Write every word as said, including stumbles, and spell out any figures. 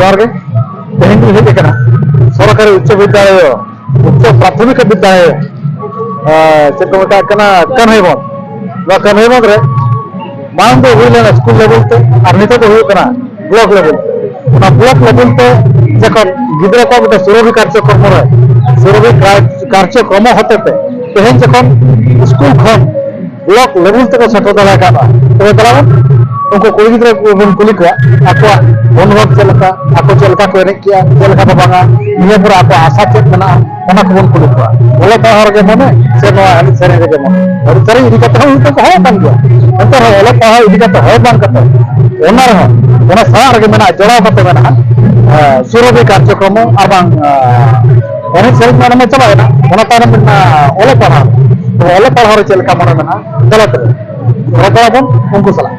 ᱡᱚᱦᱟᱨ ᱜᱮ᱾ ᱛᱮᱦᱮᱧ ᱤᱧ ᱦᱮᱡ ᱟᱠᱟᱱᱟ ᱥᱚᱨᱠᱟᱨᱤ ᱩᱪᱪᱚ ᱵᱤᱫᱽᱫᱟᱞᱚᱭ, ᱩᱪᱪᱚ ᱯᱨᱟᱛᱷᱚᱢᱤᱠ ᱵᱤᱫᱽᱫᱟᱞᱚᱭ, ᱪᱮᱫ ᱠᱚ ᱢᱮᱛᱟᱜ ᱠᱟᱱᱟ, ᱠᱟᱹᱱᱦᱟᱹᱭ ᱵᱚᱱ᱾ ᱱᱚᱣᱟ ᱠᱟᱹᱱᱦᱟᱹᱭ ᱵᱚᱱ ᱨᱮ ᱢᱟᱲᱟᱝ ᱫᱚ ᱦᱩᱭ ᱞᱮᱱᱟ ᱥᱠᱩᱞ ᱞᱮᱵᱮᱞ ᱛᱮ, ᱟᱨ ᱱᱤᱛᱚᱜ ᱫᱚ ᱦᱩᱭᱩᱜ ᱠᱟᱱᱟ ᱵᱞᱚᱠ ᱞᱮᱵᱮᱞ᱾ ᱚᱱᱟ ᱵᱞᱚᱠ ᱞᱮᱵᱮᱞ ᱛᱮ ᱡᱚᱠᱷᱚᱱ ᱜᱤᱫᱽᱨᱟᱹ ᱠᱚᱣᱟᱜ ᱢᱤᱫᱴᱮᱱ ᱥᱩᱨᱚᱵᱷᱤ ᱠᱟᱨᱡᱚᱠᱨᱚᱢ ᱨᱮ, ᱥᱩᱨᱚᱵᱷᱤ ᱠᱟᱨ- ᱠᱟᱨᱡᱚᱠᱨᱚᱢ ᱦᱚᱛᱮᱛᱮ ᱛᱮᱦᱮᱧ ᱡᱚᱠᱷᱚᱱ ᱥᱠᱩᱞ ᱠᱷᱚᱱ ᱵᱞᱚᱠ ᱞᱮᱵᱮᱞ ᱛᱮᱠᱚ ᱥᱮᱴᱮᱨ ᱫᱟᱲᱮ ᱟᱠᱟᱫᱼᱟ, ᱛᱚᱵᱮ ᱫᱮᱞᱟ ᱵᱚᱱ ᱩᱱᱠᱩ ᱠᱩᱲᱤ ᱜᱤᱫᱽᱨᱟᱹ ᱠᱚᱵᱚᱱ ᱠᱩᱞᱤ ᱠᱚᱣᱟ, ᱟᱠᱚᱣᱟᱜ ᱢᱚᱱᱳᱵᱷᱟᱵ ᱪᱮᱫ ᱞᱮᱠᱟ, ᱟᱠᱚ ᱪᱮᱫ ᱞᱮᱠᱟ ᱠᱚ ᱮᱱᱮᱡ ᱠᱮᱜᱼᱟ, ᱪᱮᱫ ᱞᱮᱠᱟ ᱫᱚ ᱵᱟᱝᱟ, ᱱᱤᱭᱟᱹ ᱯᱚᱨᱮ ᱟᱠᱚᱣᱟᱜ ᱟᱥᱟ ᱪᱮᱫ ᱢᱮᱱᱟᱜᱼᱟ, ᱚᱱᱟ ᱠᱚᱵᱚᱱ ᱠᱩᱞᱤ ᱠᱚᱣᱟ᱾ ᱚᱞᱚᱜ ᱯᱟᱲᱦᱟᱣ ᱨᱮᱜᱮ ᱢᱚᱱᱮ ᱥᱮ ᱱᱚᱣᱟ ᱮᱱᱮᱡ ᱥᱮᱨᱮᱧ ᱨᱮᱜᱮ ᱢᱚᱱᱮ? ᱮᱱᱮᱡ ᱥᱮᱨᱮᱧ ᱤᱫᱤ ᱠᱟᱛᱮ ᱦᱚᱸ ᱩᱱᱠᱩ ᱠᱚ ᱦᱚᱦᱚ ᱠᱟᱱ ᱜᱮᱭᱟ, ᱮᱱᱛᱮ ᱨᱮᱦᱚᱸ ᱚᱞᱚᱜ ᱯᱟᱲᱦᱟᱣ ᱤᱫᱤ ᱠᱟᱛᱮ ᱦᱚᱭ ᱵᱟᱝ ᱠᱟᱛᱮ, ᱚᱱᱟ ᱨᱮᱦᱚᱸ ᱚᱱᱟ ᱥᱟᱞᱟᱜ ᱨᱮᱜᱮ ᱢᱮᱱᱟᱜᱼᱟ, ᱡᱚᱲᱟᱣ ᱠᱟᱛᱮ ᱢᱮᱱᱟᱜᱼᱟ ᱥᱩᱨᱚᱵᱷᱤ ᱠᱟᱨᱡᱚᱠᱨᱚᱢ᱾ ᱟᱨ ᱵᱟᱝ ᱮᱱᱮᱡ ᱥᱮᱨᱮᱧ ᱢᱟ ᱚᱱᱟ ᱢᱟ ᱪᱟᱵᱟᱭᱮᱱᱟ, ᱚᱱᱟ ᱛᱟᱭᱱᱚᱢ ᱢᱮᱱᱟᱜᱼᱟ ᱚᱞᱚᱜ ᱯᱟᱲᱦᱟᱣ᱾ ᱛᱚ ᱚᱞᱚᱜ ᱯᱟᱲᱦᱟᱣ ᱨᱮ ᱪᱮᱫ ᱞᱮᱠᱟ ᱢᱚᱱᱮ ᱢᱮᱱᱟᱜᱼᱟ, ᱫᱮᱞᱟ ᱛᱚᱵᱮ ᱨᱚᱯᱚᱲ ᱟᱵᱚᱱ ᱩᱱᱠᱩ ᱥᱟᱞᱟᱜ᱾